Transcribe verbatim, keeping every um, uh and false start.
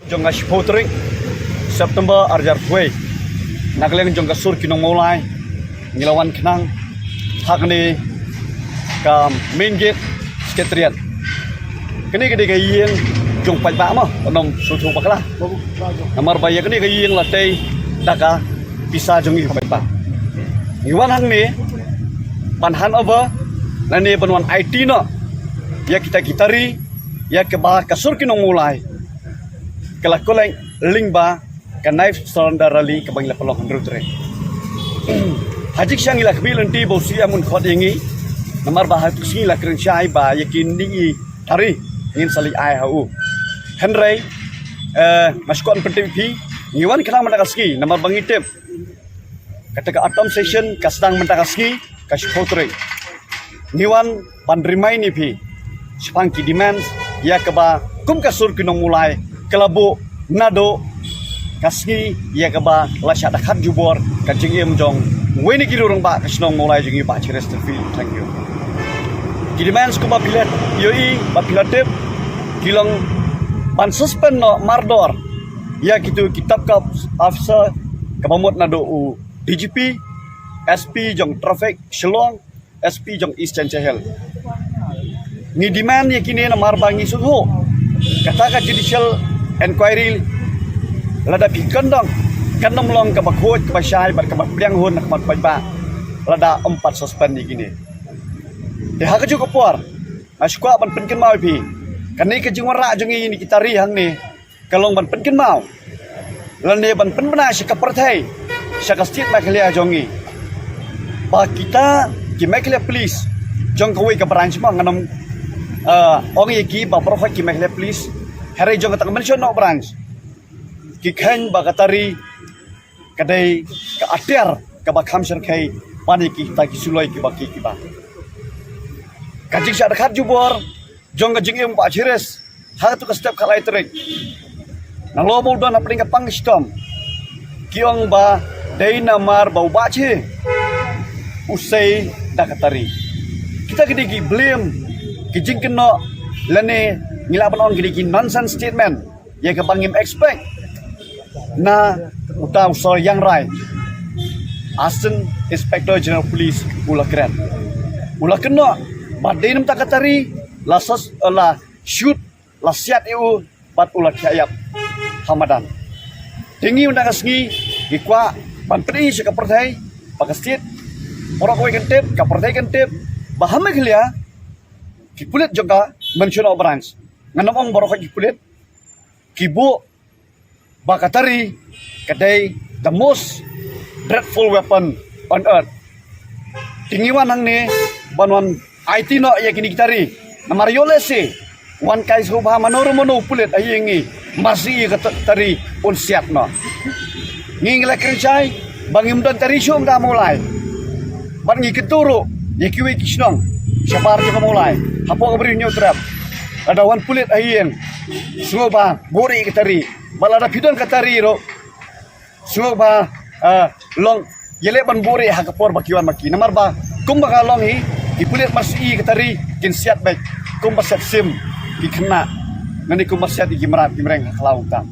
Jong ka shiphew tarik September arjar phew. Na ka liang jong ka sur ki nong Mawlai ngi la wan khnang hangne ka main gate Secretariat. Kane ka dei ka ïing jong paidbah mo, ym shu shu bakla. Namar ba ïa kane ka ïing la tei da ka pisa jong ngi paidbah. Ngi wan hangne ban hand over lane ban wan aiti noh ïa kita ki tari ïa kaba ka sur ki nong Mawlai ka la collect lyngba ka Knife Surrender Rally kaba ngi la pynlong hynriew tarik. Ha jingshisha ngi la khmih lynti ba u C M un khot ïa ngi namar ba ha tu ka sngi la kren shai ba ïa kine ki tari ngin sa leit ai ha u. Hynrei eh, nga sngewkwah ban pyntip ïa phi, ngi wan khnang mynta ka sngi namar ba ngi tip kata ka autumn session ka sdang mynta ka sngi, ka shiphew tarik. Ngi wan ban remind ïa phi shaphang ki demands ïa kaba kum ka sur ki nong Mawlai ka la buh naduh ka sngi ïa kaba la shah dkhot jubor ka jingim jong uwei na ki rangbah ka shnong Mawlai jong ngi, Bah Chiris Tyrfil. Thank you. Ki demands kumba phi la ïohi, ba phi la tip, ki long ban suspend noh mardor ïa kitu ki top cops officer kaba mut naduh u D G P, S P jong Traffic Shillong, S P jong East Jaintia Hills. Ngi demand ïa kine namar ba ngi sngewthuh kata ka judicial inquiry lada phi kyndong kan ym long kaba khuid kaba shai bad kaba pdiang hun na khmat paidbah lada ym pat suspend ïa kine. Te ha kajuh ka por nga sngewkwah ban pynkynmaw ïa phi, kane ka jingwanrah jong ngi ïa kine ki tari hangne ka long ban pynkynmaw lane ban pynbna sha ka pyrthei, sha ka state Meghalaya jong ngi, ba kita ki Meghalaya Police jong kawei ka branch ma, ngan ym, eh, ong ïa ki ba baroh ki Meghalaya Police, hynrei jong kata ka Mynshuwa Noh branch ki kheiñ ba ka tari ka dei ka atiar kaba kham shyrkhei ban ïa kita ki suloi kiba ki kiba. Ka jingshah dkhot jubor jong ka jingim Bah Chiris ha katu ka step khatlai tarik, nalor ba u don hapdeng ka pang ka shitom, ki ong ba dei namar ba u Bah Chi u sei da ka tari. Kita ki dei ki blame, ki jingkynnoh, lane ngi lah ban ong ki dei ki nonsense statement ïa kaba ngim expect na uta u Sir Ian Rai, Assistant Inspector General Police, u la kren, u la kynnoh ba dei namar ka tari la sos, la shoot, la siat ïa u bad u la thiah ïap ha madan. Te ngi mynta ka sngi ngi kwah ban pyni sha ka pyrthei ba ka state baroh kawei kan tip, ka pyrthei kan tip ba ha Meghalaya ki pulit jong ka Mynshuwa Noh branch, ngan ym ong baroh ki pulit, ki buh ba ka tari ka dei the most dreadful weapon on earth. Te ngi wan hangne ban wan aiti noh ïa kine ki tari namar ïoh lehse wan kai sngewbha mano re mano u pulit ha ïing ngi, marsi ïa ka ta-, tari un siat noh. Ngi ngi la kren shai ba ngim don tari shuh mynta ha Mawlai. Bad ngi kyntu ruh ïa kiwei ki shnong shabar jong ka Mawlai, hapoh ka Bri u Hynñiewtrep, lada wan pulit ha ïing sngewbha buhrieh ïa ka tari, bad lada phi don ka tari ruh sngewbha, ah, long ïaleh ban buhrieh ha ka por ba ki wan ma ki. Namar ba kumba ka long hi, ki pulit marsi ïa ka tari kin siat beit kumba siat sim ki khynnah, lane kumba siat ïa ki mrad ki mreng ha khlaw tam.